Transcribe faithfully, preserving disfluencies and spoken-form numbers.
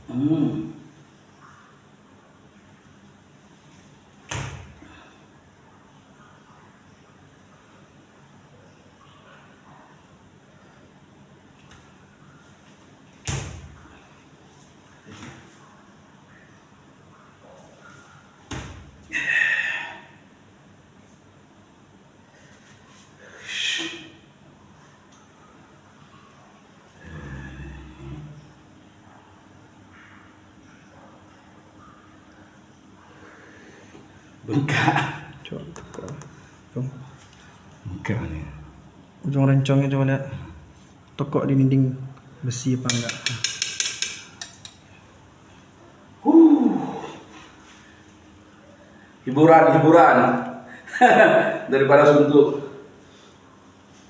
Hmm. Bengkak. Cuba tokok. Bengkak ni. Ujung rencongnya cuba lihat. Tokok di dinding besi apa enggak. Huh. Hiburan, hiburan. Daripada suntuk.